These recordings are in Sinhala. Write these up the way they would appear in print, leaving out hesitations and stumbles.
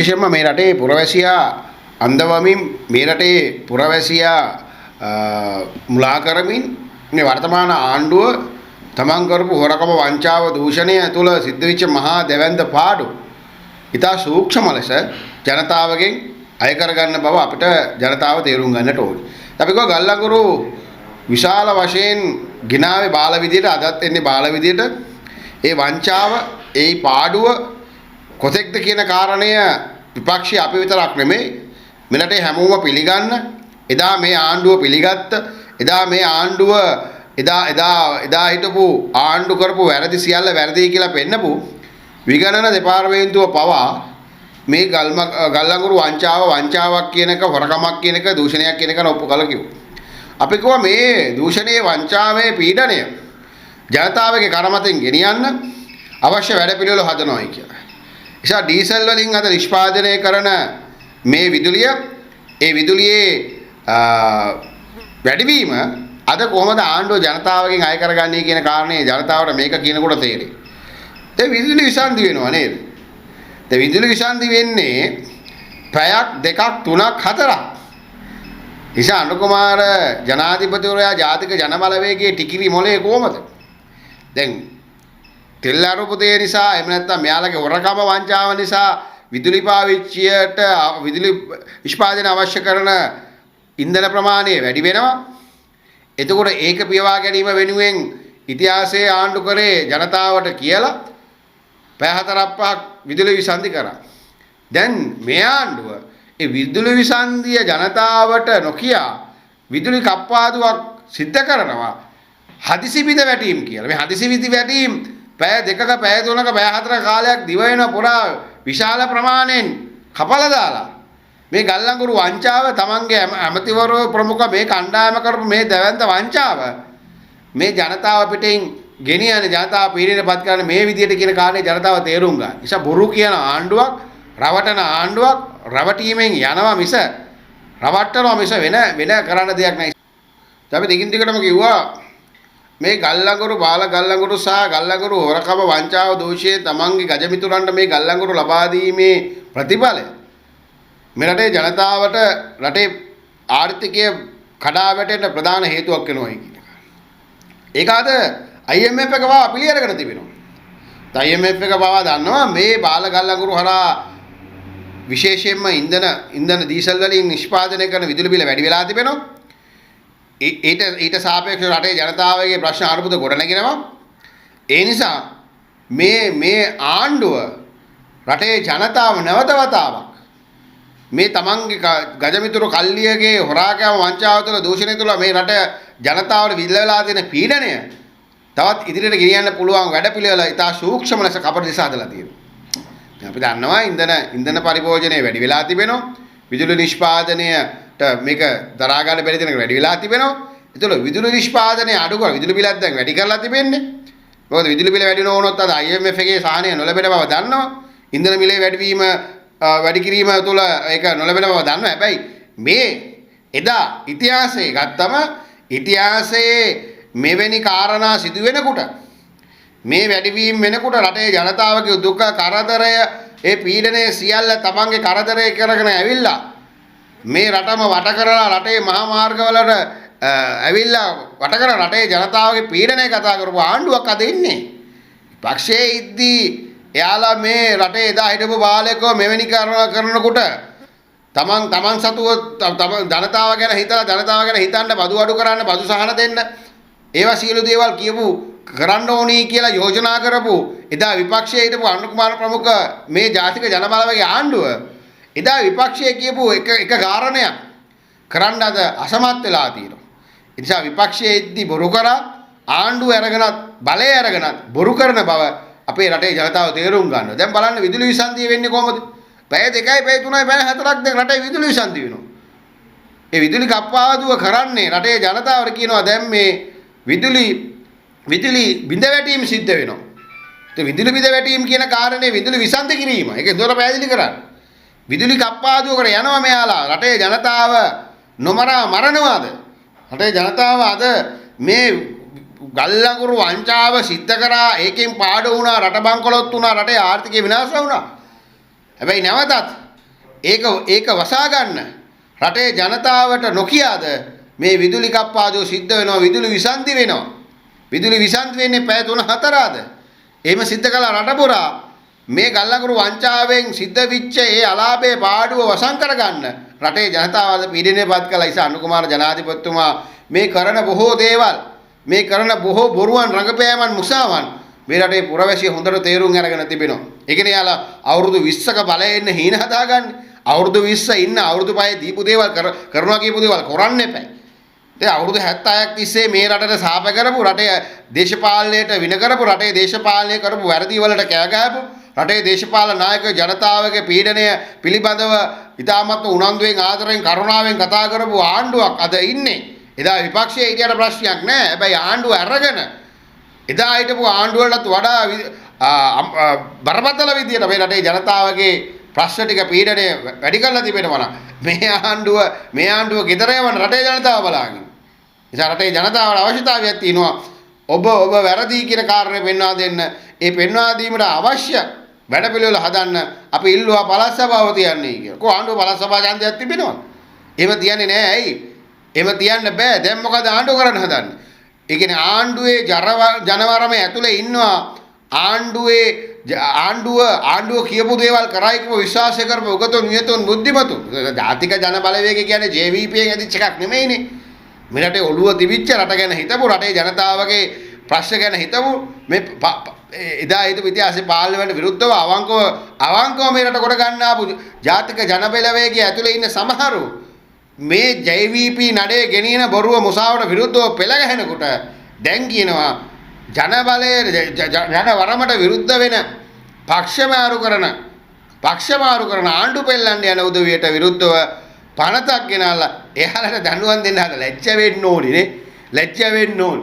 විශේෂයෙන්ම මේ රටේ පුරවැසියා අන්දවමින්, මේ රටේ පුරවැසියා මුලා කරමින් මේ වර්තමාන ආණ්ඩුව තමන් කරපු හොරකම, වංචාව, දූෂණය තුළ සිද්ධ වෙච්ච මහා දැවැන්ත පාඩු ඉතා සූක්ෂම ලෙස ජනතාවගෙන් අය කරගන්න බව අපිට ජනතාව තේරුම් ගන්නට ඕනේ. අපි කිව්වා ගල්ලඟුරු විශාල වශයෙන් ගෙනාවේ බාල විදියට, අදත් එන්නේ බාල විදියට. ඒ වංචාව, ඒ පාඩුව කොතෙක්ද කියන කාරණය විපක්ෂي අපි විතරක් නෙමෙයි, මෙරටේ හැමෝම පිළිගන්න. එදා මේ ආණ්ඩුව පිළිගත්ත, එදා මේ ආණ්ඩුව එදා එදා එදා හිටපු ආණ්ඩු කරපු වැරදි සියල්ල වැරදි කියලා පෙන්නපු විගණන දෙපාර්තමේන්තුව පවා මේ ගල්ලඟුරු වංචාව වංචාවක් කියන එක, හොරකමක් කියන එක, දූෂණයක් කියන එක ඔප්පු කළ කිව්වා. අපි කිව්වා මේ දූෂණයේ, වංචාවේ පීඩනය ජනතාවගේ කරමතෙන් ගෙනියන්න අවශ්‍ය වැඩපිළිවෙල හදනවායි කියලා. නිසා ඩීසල් වලින් අද නිෂ්පාදනය කරන මේ විදුලිය, ඒ විදුලියේ වැඩිවීම අද කොහොමද ආණ්ඩුව ජනතාවගෙන් අය කරගන්නේ කියන කාරණේ ජනතාවට මේක කියනකොට තේරෙයි. දැන් විදුලි විසන්ධි වෙනවා නේද? දැන් විදුලි විසන්ධි වෙන්නේ පැයක්, දෙකක්, තුනක්, හතරක්. නිසා අනුර කුමාර ජනාධිපතිවරයා ජාතික ජනබලවේගයේ ටිකිරි මොලේ කොහමද? දැන් තෙල් අරුබුදය නිසා, එහෙම නැත්නම් මෙයාලගේ හොරකම වංචාව නිසා විදුලි පාවිච්චියට, විදුලි නිෂ්පාදනය අවශ්‍ය කරන ඉන්ධන ප්‍රමාණය වැඩි වෙනවා. එතකොට ඒක පියවා ගැනීම වෙනුවෙන් ඉතිහාසයේ ආණ්ඩු කරේ ජනතාවට කියලා පැය හතරක් පහක් විදුලි විසන්ධි කරා. දැන් මේ ආණ්ඩුව ඒ විදුලි විසන්ධිය ජනතාවට නොකිය විදුලි කප්පාදුවක් සිද්ධ කරනවා හදිසි බිඳ වැටීම් කියලා. මේ හදිසි බිඳ වැටීම් පැය දෙකක, පැය තුනක, පැය හතරක කාලයක් දිව වෙන පුරා විශාල ප්‍රමාණයෙන් කපලා දාලා මේ ගල්ලඟුරු වංචාව, තමන්ගේ ඇමතිවරු ප්‍රමුඛ මේ කණ්ඩායම කරපු මේ දැවැන්ත වංචාව මේ ජනතාව පිටින් ගෙනියන්නේ, ජනතාව පීඩනයට පත් කරන්නේ මේ විදියට කියන කාරණේ ජනතාව තේරුම් ගන්න. නිසා බොරු කියන ආණ්ඩුවක්, රවටන ආණ්ඩුවක්, රවටීමෙන් යනවා මිස, රවට්ටනවා මිස වෙන වෙන කරන්න දෙයක් නැහැ. අපි දිගින් දිගටම කිව්වා මේ ගල්ලඟුරු, බාල ගල්ලඟුරු සහ ගල්ලඟුරු හොරකම, වංචාව, දෝෂයේ තමන්ගේ ගජමිතුරන්ට මේ ගල්ලඟුරු ලබා දීමේ ප්‍රතිඵලය මේ රටේ ජනතාවට රටේ ආර්ථිකය කඩා වැටෙන්න ප්‍රධාන හේතුවක් වෙනවා කියන එක. ඒක අද IMF එක පවා පිළි අරගෙන තිබෙනවා. IMF එක පවා දන්නවා මේ බාල ගල්ලඟුරු හරහා විශේෂයෙන්ම ඉන්ධන ඉන්ධන ඩීසල් වලින් නිෂ්පාදනය කරන විදුලි බිල වැඩි වෙලා තිබෙනවා. ඊට ඊට සාපේක්ෂව රටේ ජනතාවගේ ප්‍රශ්න අර්බුද ගොඩනගෙනවා. ඒ නිසා මේ මේ ආණ්ඩුව රටේ ජනතාව නැවත වතාවක් මේ තමන්ගේ ගජමිතුරු කල්ලියගේ හොරාකෑම, වංචාව තුළ, දූෂණය තුළ මේ රට ජනතාවට විඳලා තියෙන පීඩනය තවත් ඉදිරියට ගෙනියන්න පුළුවන් වැඩපිළිවෙල ඉතා සූක්ෂම ලෙස කපට ලෙස හදලා තියෙනවා. දැන් අපි දන්නවා ඉන්ධන ඉන්ධන පරිභෝජනය වැඩි වෙලා තිබෙනවා. විදුලි නිෂ්පාදනයට මේක දරා ගන්න බැරි තැනක වැඩි වෙලා තිබෙනවා. ඒතකොට විදුලි නිෂ්පාදනය අඩු කරලා විදුලි බිලක් දැන් වැඩි කරලා තිබෙන්නේ. මොකද විදුලි බිල වැඩි නොවුනොත් අද IMF එකේ සහනය නොලැබෙන බව දන්නවා. ඉන්ධන මිලේ වැඩිවීම, වැඩි කිරීම තුළ ඒක නොලැබෙන බව දන්නවා. හැබැයි මේ එදා ඉතිහාසයේ ගත්තම, ඉතිහාසයේ මෙවැනි කාරණා සිදු වෙනකොට, මේ වැඩිවීම වෙනකොට රටේ ජනතාවගේ දුක කරදරය, ඒ පීඩනය සියල්ල තමන්ගේ කරදරය කරගෙන ඇවිල්ලා මේ රටම වට කරලා, රටේ මහා මාර්ගවලට ඇවිල්ලා වට කරලා රටේ ජනතාවගේ පීඩනය කතා කරපු ආණ්ඩුවක් අද ඉන්නේ. පක්ෂයේ ඉද්දී එයාලා මේ රටේ එදා හිටපු බාලයකව මෙවැනි කරනකොට තමන් තමන් සතුව තම ජනතාව ගැන හිතලා, ජනතාව ගැන හිතන්න, බදු අඩු කරන්න, බදු සහන දෙන්න, ඒවා සියලු දේවල් කියපු, කරන්න ඕනී කියලා යෝජනා කරපු එදා විපක්ෂයේ හිටපු අනුර කුමාර ප්‍රමුඛ මේ ජාතික ජනබලවේගයේ ආණ්ඩුව එදා විපක්ෂයේ කියපු එක එක කාරණයක් කරන්න අද අසමත් වෙලා තියෙනවා. ඒ නිසා විපක්ෂයේ ඉද්දි බොරු කරා, ආණ්ඩුව අරගෙනත් බලය අරගෙනත් බොරු කරන බව අපේ රටේ ජනතාව තේරුම් ගන්නවා. දැන් බලන්න විදුලි විසන්ධිය වෙන්නේ කොහොමද? පැය 2යි, පැය 3යි, පැය 4ක් දැන් රටේ විදුලි විසන්ධි වෙනවා. ඒ විදුලි කප්පාදුව කරන්නේ රටේ ජනතාවට කියනවා දැන් මේ විදුලි විදුලි බිඳ වැටීම් සිද්ධ වෙනවා. ඒ විදුලි බිඳ වැටීම් කියන කාරණේ විදුලි විසන්ධි කිරීම. ඒක දොර පැහැදිලි කරන්න. විදුලි කප්පාදුවකට යනවා මෙයාලා. රටේ ජනතාව නොමරා මරනවාද? රටේ ජනතාව අද මේ ගල්ලඟුරු වංචාව සිද්ධ කරා, ඒකෙන් පාඩු වුණා, රට බංකොලොත් වුණා, රටේ ආර්ථිකය විනාශ වුණා. හැබැයි නැවතත් ඒක ඒක වසා ගන්න රටේ ජනතාවට නොකියාද මේ විදුලි කප්පාදුව සිද්ධ වෙනවා, විදුලි විසන්ධි වෙනවා. විදුලි විසන්ධි වෙන්නේ පැය 3-4 ආද. එහෙම සිද්ධ කළා රට පුරා මේ ගල්ලකුරු වංචාවෙන් සිද්ධ වෙච්ච ඒ අලාභයේ පාඩුව වසන් කරගන්න රටේ ජනතාව අද පීඩනයපත් කළා. ඉතින් අනුර කුමාර ජනාධිපතිතුමා මේ කරන බොහෝ දේවල්, මේ කරන බොහෝ බොරුවන්, රඟපෑමන්, මුසාවන් මේ රටේ පුරවැසිය හොඳට තේරුම් අරගෙන තිබෙනවා. ඒ කියන්නේ යාලා අවුරුදු 20ක බලය එන්න හීන හදාගන්නේ. අවුරුදු 20 ඉන්න අවුරුදු 5 දීපු දේවල් කරනවා කියපු දේවල් කරන්න එපා. ඒ අවුරුදු 76ක් තිස්සේ මේ රටට සාප කරපු, රටේ දේශපාලනයට වින කරපු, රටේ දේශපාලනය කරපු වැරදි වලට කෑ ගහපු, රටේ දේශපාලන නායක ජනතාවගේ පීඩනය පිළිබඳව ඉතාමත්ම උනන්දුවෙන්, ආදරෙන්, කරුණාවෙන් කතා කරපු ආණ්ඩුවක් අද ඉන්නේ. එදා විපක්ෂයේ හිටියට ප්‍රශ්නයක් නෑ. හැබැයි ආණ්ඩුව අරගෙන එදා හිටපු ආණ්ඩුව වලටත් වඩා බරපතල විදියට මේ රටේ ජනතාවගේ ප්‍රශ්න ටික පීඩනය වැඩි කරලා තිබෙනවා නම් මේ ආණ්ඩුව ගෙදර යවන රටේ ජනතාව බලාගෙන. නිසා රටේ ජනතාවට අවශ්‍යතාවයක් තියෙනවා ඔබ ඔබ වැරදි කියන කාරණේ පෙන්වා දෙන්න. ඒ පෙන්වා දීමට අවශ්‍ය වැඩපිළිවෙල හදන්න අපි ඉල්ලුවා පළාත් සභාව තියන්නේ කියලා. කො ආණ්ඩුව පළාත් සභා ඡන්දයක් තිබෙනවද? එහෙම තියන්නේ නෑ. ඇයි? එහෙම තියන්න බෑ. දැන් මොකද ආණ්ඩුව කරන්න හදන්නේ? ඒ කියන්නේ ආණ්ඩුවේ ජනවරමේ ඇතුලේ ඉන්නවා ආණ්ඩුවේ ආණ්ඩුව ආණ්ඩුව කියපු දේවල් කරයි කියපු විශ්වාසය කරපු උගතුන්, නියතුන්, බුද්ධිමතුන්. ජාතික ජන බලවේගය කියන්නේ JVP එකෙන් ඇදිච්ච එකක් නෙමෙයිනේ. මේ රටේ ඔළුව තිබිච්ච, රට ගැන හිතපු, රටේ ජනතාවගේ ප්‍රශ්න ගැන හිතපු, මේ එදා හිටපු ඉතිහාසයේ පාර්ලිමේන්තුවට විරුද්ධව අවංකව අවංකව මේ රට කොට ගන්න ආපු ජාතික ජන බලවේගය ඇතුලේ ඉන්න සමහරු මේ JVP නඩේ ගෙනියන බොරුව මුසාවට විරුද්ධව පෙළ ගැහෙනකොට දැන් කියනවා ජන බලය ජන වරමට විරුද්ධ වෙන පක්ෂ මාරු කරන ආණ්ඩු පෙල්ලන්න යන උදවියට විරුද්ධව පනතක් ගෙනල්ලා එයාලට දඬුවම් දෙන්න හදලා. ලැජ්ජ වෙන්න ඕනි නේ, ලැජ්ජ වෙන්න ඕනි.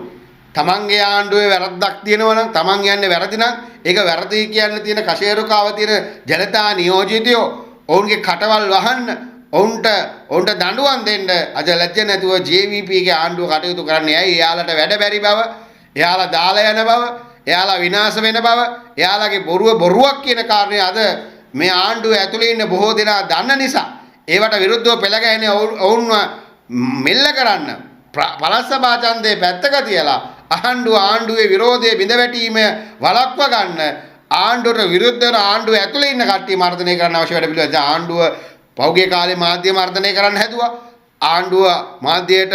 තමන්ගේ ආණ්ඩුවේ වැරද්දක් තියෙනවා නම්, තමන් යන්නේ වැරදි නම්, ඒක වැරදි කියන්න තියෙන කශේරුකාව තියෙන ජනතා නියෝජිතයෝ ඔවුන්ගේ කටවල් වහන්න, ඔවුන්ට ඔවුන්ට දඬුවම් දෙන්න අද ලැජ්ජ නැතුව JVP ගේ ආණ්ඩුව කටයුතු කරන්නේ ඇයි? එයාලට වැඩ බැරි බව, එයාලා දාලා යන බව, එයාලා විනාශ වෙන බව, එයාලගේ බොරුව බොරුවක් කියන කාරණේ අද මේ ආණ්ඩුව ඇතුලේ ඉන්න බොහෝ දෙනා දන්න නිසා ඒවට විරුද්ධව පෙළ ගැහෙන ඔවුන්ව මෙල්ල කරන්න පළාත් සභා ඡන්දේ පැත්තක තියලා ආණ්ඩුවේ විරෝධය බිඳ වැටීම වළක්ව ගන්න ආණ්ඩුවට විරුද්ධ වෙන ආණ්ඩුව ඇතුලේ ඉන්න කට්ටිය මර්ධනය කරන්න අවශ්‍ය වැඩ පිළිවෙල. දැන් ආණ්ඩුව පහුගිය කාලේ මාධ්‍ය මර්ධනය කරන්න හැදුවා. ආණ්ඩුව මාධ්‍යයට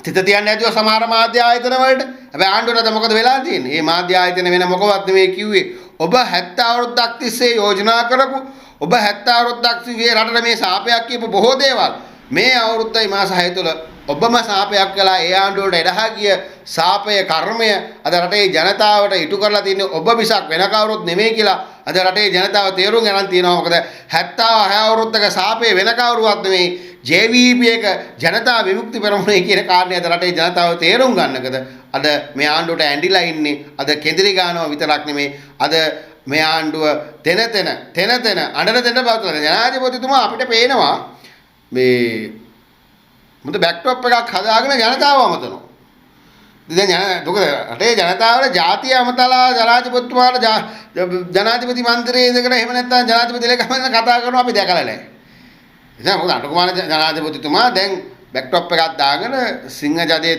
තිත තියන්න හැදුවා සමහර මාධ්‍ය ආයතන වලට. හැබැයි ආණ්ඩුවට අද මොකද වෙලා තියෙන්නේ? මේ මාධ්‍ය ආයතන වෙන මොකවත් නෙමෙයි කිව්වේ. ඔබ 70 අවුරුද්දක් තිස්සේ යෝජනා කරපු, ඔබ 70 අවුරුද්දක් තිස්සේ රටට මේ සාපයක් කියපු බොහෝ දේවල් මේ අවුරුද්දයි මාස 6 තුල ඔබම සාපයක් කළා. ඒ ආණ්ඩුවට එඩහා ගිය සාපය, කර්මය අද රටේ ජනතාවට ඉටු කරලා තින්නේ ඔබ මිසක් වෙන කවුරුත් නෙමෙයි කියලා අද රටේ ජනතාව තේරුම් අරන් තියෙනවා. මොකද 76 අවුරුද්දක සාපේ වෙන කවුරුවත් නෙමෙයි, JVP එක, ජනතා විමුක්ති පෙරමුණේ කියන කාරණේ අද රටේ ජනතාව තේරුම් ගන්නකද අද මේ ආණ්ඩුවට ඇඬිලා ඉන්නේ. අද කෙඳිරි ගානවා විතරක් නෙමෙයි, අද මේ ආණ්ඩුව තැන තැන තැන තැන අඬන තැන පවත්වලා ජනාධිපතිතුමා අපිට පේනවා මේ මුද බැක්ඩ්‍රොප් එකක් හදාගෙන ජනතාව අමතනවා. ඉතින් දැන් ජන මොකද රටේ ජනතාවට ජාතිය අමතලා ජනාධිපතිතුමාට ජනාධිපති මන්දිරයේ ඉඳගෙන එහෙම නැත්නම් ජනාධිපති ලේකම් කතා කරනවා අපි දැකලා නැහැ. ඉතින් මොකද අනුර කුමාර ජනාධිපතිතුමා දැන් බැක්ඩ්‍රොප් එකක් දාගෙන සිංහ ජදේ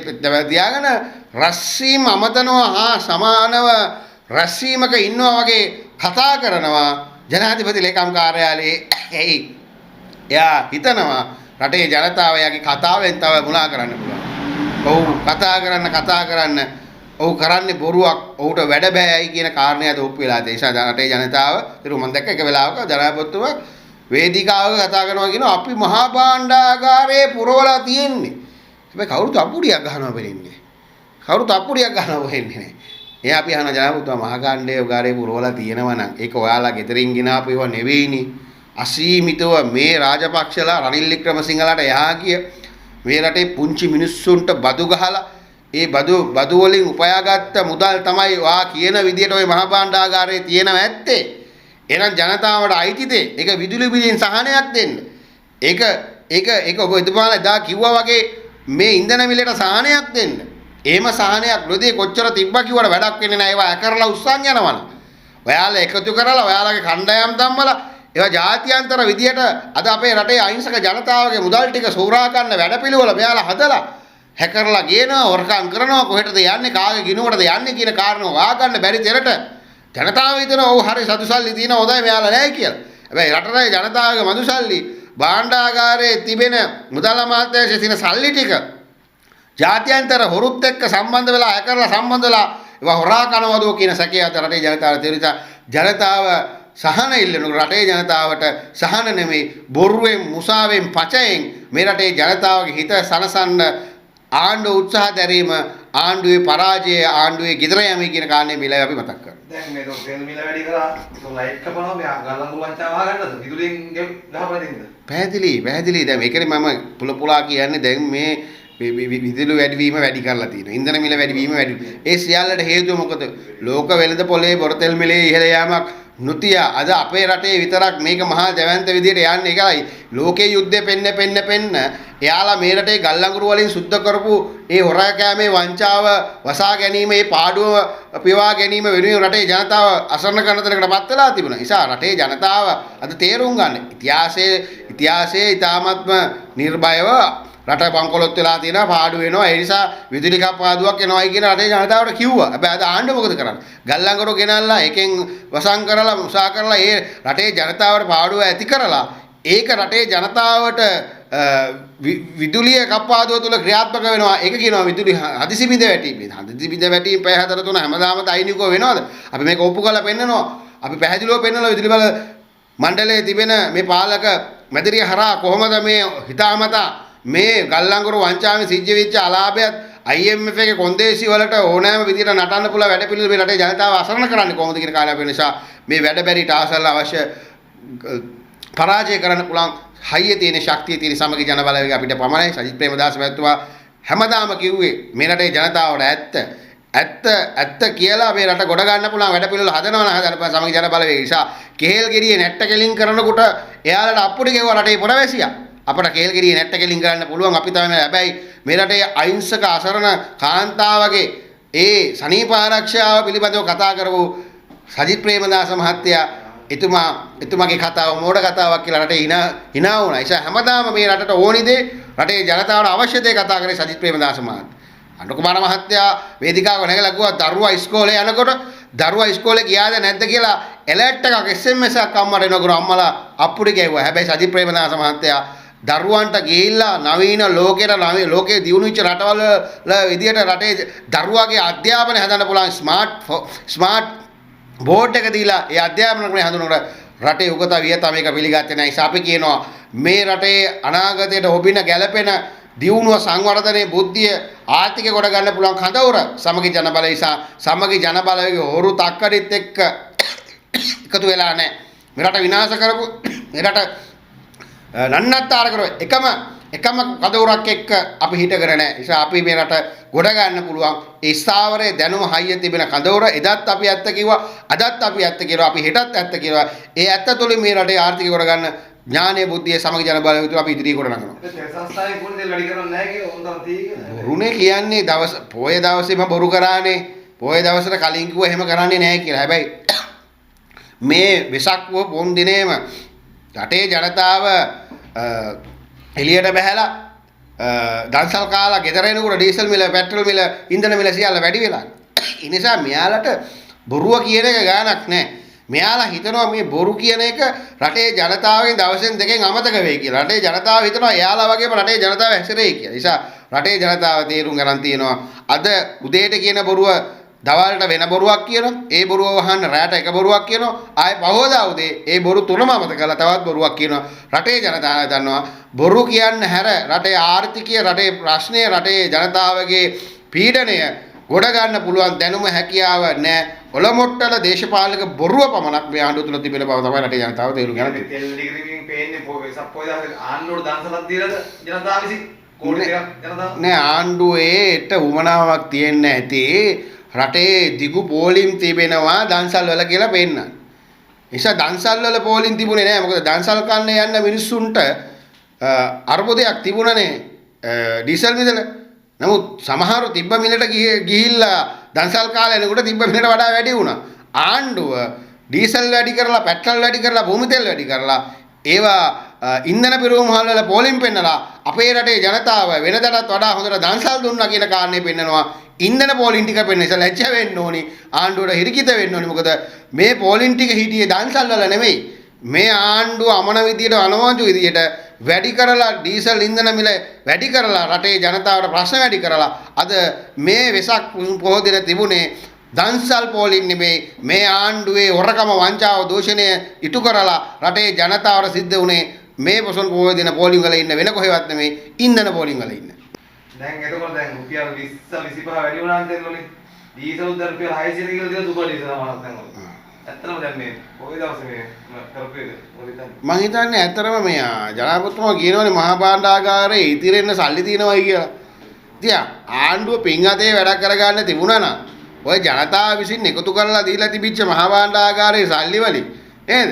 තියාගෙන රැස්වීම අමතනවා හා සමානව රැස්වීමක ඉන්නවා වගේ කතා කරනවා ජනාධිපති ලේකම් කාර්යාලයේ. එයි එයා හිතනවා රටේ ජනතාව එයාගේ කතාවෙන් තව මුලා කරන්න පුළුවන්. ඔව්, කතා කරන්න කතා කරන්න ඔව් කරන්නේ බොරුවක්, ඔහුට වැඩ බෑයි කියන කාරණය අද ඔප්පු වෙලා තියෙනවා. ඒ නිසා රටේ ජනතාව ඒක මම දැක්ක එක වෙලාවක ජනාධිපතිතුමා වේදිකාවක කතා කරනවා කියනවා අපි මහා භාණ්ඩාගාරයේ පුරවලා තියෙන්නේ. හැබැයි කවුරුත් අප්පුඩියක් ගහනවා පෙනෙන්නේ. කවුරුත් අප්පුඩියක් ගහනවා පෙනෙන්නේ නෑ. ඒ අපි අහන ජනාධිපතිතුමා මහා භාණ්ඩාගාරයේ පුරවලා තියෙනවා නම් ඒක ඔයාලා ගෙදරින් ගෙන ආපු ඒවා නෙවෙයිනේ. අසීමිතව මේ රාජපක්ෂලා රනිල් වික්‍රමසිංහලාට එහා ගිය මේ රටේ පුංචි මිනිස්සුන්ට බදු ගහලා ඒ බදු බදු වලින් උපයාගත්ත මුදල් තමයි ඔයා කියන විදියට ඔය මහා භාණ්ඩාගාරයේ තියෙනව ඇත්තේ. එහෙනම් ජනතාවට අයිති දේ ඒක විදුලි බිලෙන් සහනයක් දෙන්න. ඒක ඒක ඒක ඔබ එතුමාලා එදා කිව්වා වගේ මේ ඉන්ධන මිලට සහනයක් දෙන්න. එහෙම සහනයක් නොදී කොච්චර තිබ්බා කිව්වට වැඩක් වෙන්නේ නැහැ. ඒවා ඇකරලා උස්සන් යනවනම්. ඔයාලා එකතු කරලා ඔයාලගේ කණ්ඩායම් දම්මලා ඒවා ජාත්‍යන්තර විදියට අද අපේ රටේ අහිංසක ජනතාවගේ මුදල් ටික සූරා ගන්න වැඩපිළිවෙල මෙයාලා හදලා හැකරලා ගේනවා, හොරකම් කරනවා, කොහෙටද යන්නේ, කාගේ ගිනුමටද යන්නේ කියන කාරණා හොයාගන්න බැරි තැනට ජනතාව හිතනවා ඔව් හරි සතු සල්ලි තියෙනවා හොඳයි මෙයාලා නෑ කියලා. හැබැයි රටේ ජනතාවගේ මధు සල්ලි භාණ්ඩාගාරයේ තිබෙන මුදල් අමාත්‍යාංශයේ තියෙන සල්ලි ටික ජාත්‍යන්තර හොරුත් එක්ක සම්බන්ධ වෙලා හැකරලා සම්බන්ධ වෙලා ඒවා හොරා කනවදෝ කියන සැකය අත රටේ ජනතාවට තියෙන නිසා ජනතාව සහන ඉල්ලන රටේ ජනතාවට සහන නෙමෙයි බොරුවෙන් මුසාවෙන් පචයෙන් මේ රටේ ජනතාවගේ හිත සනසන්න ආණ්ඩුව උත්සාහ දැරීම ආණ්ඩුවේ පරාජය ආණ්ඩුවේ ගෙදර යෑම කියන කාරණේ මේ වෙලාවේ අපි මතක් කරනවා. දැන් මේ තෙල් මිල වැඩි කරා ඒක ලයිට් කපනවා මේ ගල්ලංගු වංචාව අහගන්නද විදුලියෙන් ගහපලා දෙන්නද? පැහැදිලි පැහැදිලි. දැන් මේකනේ මම පුල පුලා කියන්නේ දැන් මේ විදුලි වැඩිවීම වැඩි කරලා තියෙනවා. ඉන්ධන මිල වැඩිවීම වැඩි. ඒ සියල්ලට හේතුව මොකද? ලෝක වෙළඳ පොලේ බොර තෙල් මිලේ ඉහළ යාමක් නොතියා අද අපේ රටේ විතරක් මේක මහා දැවැන්ත විදියට යන්නේ ඒකයි. ලෝකේ යුද්ධය පෙන්න පෙන්න පෙන්න එයාලා මේ රටේ ගල්ලංගුරු වලින් සුද්ධ කරපු ඒ හොරා කෑමේ වංචාව වසා ගැනීම ඒ පාඩුව පිවා ගැනීම වෙනුවෙන් රටේ ජනතාව අසරණ කරන තැනකට පත් වෙලා තිබුණා. නිසා රටේ ජනතාව අද තේරුම් ගන්න ඉතිහාසයේ ඉතාමත්ම නිර්භයව රට බංකොලොත් වෙලා තියෙනවා පාඩු වෙනවා. ඒ නිසා විදුලි කප්පාදුවක් එනවයි කියන රටේ ජනතාවට කිව්වා. හැබැයි අද ආණ්ඩුව මොකද කරන්නේ? ගල්ලංගුරු ගෙනල්ලා එකෙන් වසන් කරලා මුසා කරලා ඒ රටේ ජනතාවට පාඩුව ඇති කරලා ඒක රටේ ජනතාවට විදුලිය කප්පාදුව තුල ක්‍රියාත්මක වෙනවා. ඒක කියනවා විදුලි හදිසි බිඳ වැටීම. හදිසි බිඳ වැටීම පැය 4 3 හැමදාම දෛනිකව වෙනවද? අපි මේක ඔප්පු කරලා පෙන්නනවා. අපි පැහැදිලිව පෙන්නනවා විදුලි බල මණ්ඩලයේ තිබෙන මේ පාලක මැදිරිය හරහා කොහොමද මේ හිතාමතා මේ ගල්ලංගුරු වංචාවෙන් සිද්ධ වෙච්ච අලාභයත් IMF එකේ කොන්දේසි වලට ඕනෑම විදියට නටන්න පුළුවන් වැඩ පිළිවෙල මේ රටේ ජනතාව අසරණ කරන්නේ කොහොමද කියන කාරණා වෙන නිසා මේ වැඩ බැරි ටාසල් අවශ්‍ය පරාජය කරන්න පුළුවන් හයිය තියෙන ශක්තිය තියෙන සමගි ජන බලවේගය අපිට පමණයි. සජිත් ප්‍රේමදාස මහත්මයා හැමදාම කිව්වේ මේ රටේ ජනතාවට ඇත්ත ඇත්ත ඇත්ත කියලා මේ රට ගොඩ ගන්න පුළුවන් වැඩ පිළිවෙල හදනවා නම් හදන්න පුළුවන් සමගි ජන බලවේගය නිසා කෙහෙල් ගෙඩියේ නැට්ට කෙලින් කරනකොට එයාලට අප්පුඩි ගෙවුවා රටේ පුරවැසියා. අපට කේල් ගෙඩියේ නැට්ට කෙලින් කරන්න පුළුවන් අපි තමයි. හැබැයි මේ රටේ අහිංසක අසරණ කාන්තාවගේ ඒ සනීප ආරක්ෂාව පිළිබඳව කතා කරපු සජිත් ප්‍රේමදාස මහත්තයා එතුමාගේ කතාව මෝඩ කතාවක් කියලා රටේ hina වුණා. ඒ නිසා හැමදාම මේ රටට ඕනි දේ රටේ ජනතාවට අවශ්‍ය දේ කතා කරේ සජිත් ප්‍රේමදාස මහත්තයා. අනුර කුමාර මහත්තයා වේදිකාව නැගලා කිව්වා දරුවා ඉස්කෝලේ යනකොට දරුවා ඉස්කෝලේ ගියාද නැද්ද කියලා ඇලර්ට් එකක් SMS එකක් අම්මට එනකොට අම්මලා අප්පුඩි ගැහුවා. හැබැයි සජිත් ප්‍රේමදාස මහත්තයා දරුවන්ට ගිහිල්ලා නවීන ලෝකෙට ලෝකේ දියුණු වෙච්ච රටවල් වල විදියට රටේ දරුවාගේ අධ්‍යාපනය හදන්න පුළුවන් ස්මාර්ට් බෝඩ් එක දීලා ඒ අධ්‍යාපන ක්‍රමය හඳුනනකොට රටේ උගතා වියතා මේක පිළිගත්තේ නැහැ. ඒ නිසා අපි කියනවා මේ රටේ අනාගතයට ඔබින ගැළපෙන දියුණුව සංවර්ධනයේ බුද්ධිය ආර්ථිකය ගොඩ ගන්න පුළුවන් කඳවුර සමගි ජන බලය නිසා සමගි ජන බලවේගයේ හොරු තක්කඩිත් එක්ක එකතු වෙලා නැහැ. මේ රට විනාශ කරපු මේ රට නන්නත්තර කරව එකම කඳවුරක් එක්ක අපි හිටගෙන නැහැ. නිසා අපි මේ රට ගොඩ ගන්න පුළුවන් ඒ ස්ථාවරයේ දැනුම හයිය තිබෙන කඳවුර එදත් අපි ඇත්ත කිව්වා, අදත් අපි ඇත්ත කියනවා, අපි හෙටත් ඇත්ත කියනවා. ඒ ඇත්ත තුළින් මේ රටේ ආර්ථිකය ගොඩ ගන්න ඥානය බුද්ධිය සමගි ජන බලවේගය තුළ අපි ඉදිරිය ගොඩ නගනවා. තෙල් සංස්ථාවේ කොහොමද තෙල් වැඩි කරන්නේ නැහැ කියලා ඕන තරම් තියෙයි කියලා. බොරුනේ කියන්නේ දවස් පොය දවසේම බොරු කරානේ. පොය දවසට කලින් කිව්වා එහෙම කරන්නේ නැහැ කියලා. හැබැයි මේ වෙසක් වූ පොන් දිනේම රටේ ජනතාව එළියට බහැලා දන්සල් කාලා ගෙදර එනකොට ඩීසල් මිල පෙට්‍රල් මිල ඉන්ධන මිල සියල්ල වැඩි වෙලා. ඒ නිසා මෙයාලට බොරුව කියන එක ගාණක් නැහැ. මෙයාලා හිතනවා මේ බොරු කියන එක රටේ ජනතාවගෙන් දවසෙන් දෙකෙන් අමතක වෙයි කියලා. රටේ ජනතාව හිතනවා එයාලා වගේම රටේ ජනතාව හැසිරෙයි කියලා. නිසා රටේ ජනතාව තේරුම් ගන්න තියෙනවා අද උදේට කියන බොරුව දවල්ට වෙන බොරුවක් කියනවා. ඒ බොරුව වහන්න රැට එක බොරුවක් කියනවා. ආයේ පහවදා උදේ ඒ බොරු තුනම අමතක කරලා තවත් බොරුවක් කියනවා. රටේ ජනතාව දන්නවා බොරු කියන්න හැර රටේ ආර්ථිකය, රටේ ප්‍රශ්නය, රටේ ජනතාවගේ පීඩනය ගොඩ ගන්න පුළුවන් දැනුම හැකියාව නෑ. ඔලොමොට්ටල දේශපාලක බොරුව පමණක් මේ ආණ්ඩුව තුළ තිබෙන බව තමයි රටේ ජනතාව තේරුම් ගන්න තියෙන්නේ. තෙල් වැඩි කිරීමෙන් පේන්නේ වෙසක් පොය දවසේ ආණ්ඩුවට දන්සලක් දීලාද ජනතාව විසින් කෝටි දෙකක් ජනතාව නෑ ආණ්ඩුවේට උමනාවක් තියෙන්න ඇති රටේ දිගු පෝලිම් තිබෙනවා දන්සල් වල කියලා පෙන්නන්න. නිසා දන්සල් වල පෝලිම් තිබුණේ නෑ. මොකද දන්සල් කන්න යන්න මිනිස්සුන්ට අර්බුදයක් තිබුණනේ ඩීසල් මිදල. නමුත් සමහරව තිබ්බ මිලට ගිහිල්ලා දන්සල් කාලේ එනකොට තිබ්බ මිලට වඩා වැඩි වුණා. ආණ්ඩුව ඩීසල් වැඩි කරලා, පෙට්‍රල් වැඩි කරලා, භූමි තෙල් වැඩි කරලා, ඒවා ඉන්ධන පිරවුම් හල් වල පෝලිම් පෙන්නලා අපේ රටේ ජනතාව වෙනදටත් වඩා හොඳට දන්සල් දුන්නා කියන කාරණේ පෙන්නනවා. ඉන්ධන පෝලිම් ටික පෙන්න නිසා ලැජ්ජ වෙන්න ඕනි, ආණ්ඩුවට හිරිකිත වෙන්න ඕනි. මොකද මේ පෝලිම් ටික හිටියේ දන්සල් වල නෙමෙයි. මේ ආණ්ඩුව අමන විදියට, අනවංචු විදියට වැඩි කරලා ඩීසල් ඉන්ධන මිල වැඩි කරලා රටේ ජනතාවට ප්‍රශ්න වැඩි කරලා අද මේ වෙසක් පොහෝ දින තිබුණේ දන්සල් පෝලිම් නෙමෙයි. මේ ආණ්ඩුවේ හොරකම, වංචාව, දූෂණය ඉටු කරලා රටේ ජනතාවට සිද්ධ වුණේ මේ පොසොන් පොහොය දින පෝලිම් වල ඉන්න වෙන කොහෙවත් නෙමෙයි, ඉන්ධන පෝලිම් වල ඉන්න. දැන් එතකොට දැන් රුපියල් 20 25 වැඩි වුණාම දැන් ඔලේ ඩීසල් උත් දැන් රුපියල් 600 කියලා තියෙන සුපර් ඩීසල් සමහරක් දැන් ඔලේ. ඇත්තටම දැන් මේ පොහොය දවසේ මේ කරපු එක මොකද හිතන්නේ? මං හිතන්නේ ඇත්තටම මේ ජනාධිපතිතුමා කියනවනේ මහා භාණ්ඩාගාරේ ඉතිරෙන්න සල්ලි තියෙනවයි කියලා. ඉතින් ආණ්ඩුව පින් අතේ වැඩක් කරගන්න තිබුණා නම් ඔය ජනතාව විසින් එකතු කරලා දීලා තිබිච්ච මහා භාණ්ඩාගාරේ සල්ලි වලින් නේද?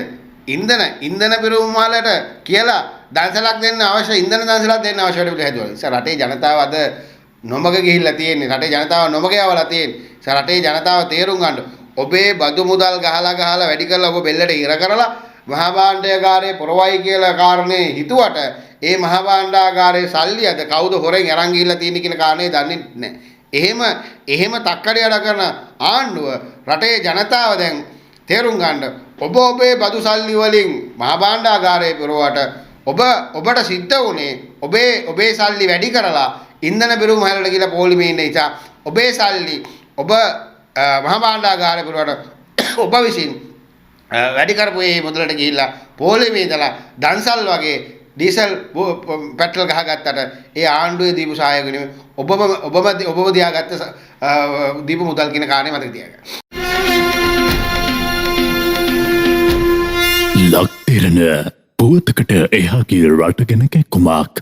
ඉන්ධන පිරවුම් වලට කියලා දන්සලක් දෙන්න අවශ්‍ය, ඉන්ධන දන්සලක් දෙන්න අවශ්‍ය වැඩ පිළිවෙල හැදුවා. ඉතින් රටේ ජනතාව අද නොමග ගිහිල්ලා තියෙන්නේ. රටේ ජනතාව නොමග යවලා තියෙන්නේ. ඉතින් රටේ ජනතාව තේරුම් ගන්න. ඔබේ බදු මුදල් ගහලා ගහලා වැඩි කරලා ඔබ බෙල්ලට ඉර කරලා මහා භාණ්ඩාගාරේ පොරවයි කියලා කාරණේ හිතුවට ඒ මහා භාණ්ඩාගාරේ සල්ලි අද කවුද හොරෙන් අරන් ගිහිල්ලා තියෙන්නේ කියන කාරණේ දන්නේ නැහැ. එහෙම තක්කඩි අඩ කරන ආණ්ඩුව රටේ ජනතාව දැන් තේරුම් ගන්න. ඔබ ඔබේ බදු සල්ලි වලින් මහා භාණ්ඩාගාරේ පොරවට ඔබට සිද්ධ වුණේ ඔබේ සල්ලි වැඩි කරලා ඉන්ධන පිරවුම් හැලට කියලා පොලිමේ ඉන්න නිසා ඔබේ සල්ලි ඔබ මහා භාණ්ඩාගාරේ පොරවට ඔබ විසින් වැඩි කරපු මේ මුදලට ගිහිල්ලා පොලිමේ ඉඳලා දන්සල් වගේ ඩීසල් පෙට්‍රල් ගහගත්තට ඒ ආණ්ඩුවේ දීපු සහායක නෙමෙයි, ඔබම දියාගත්ත දීපු මුදල් කියන කාරණේ මතක තියාගන්න. ලක්තිරණ පුවතකට එහා ගිය රට ගැන කැක්කුමක්.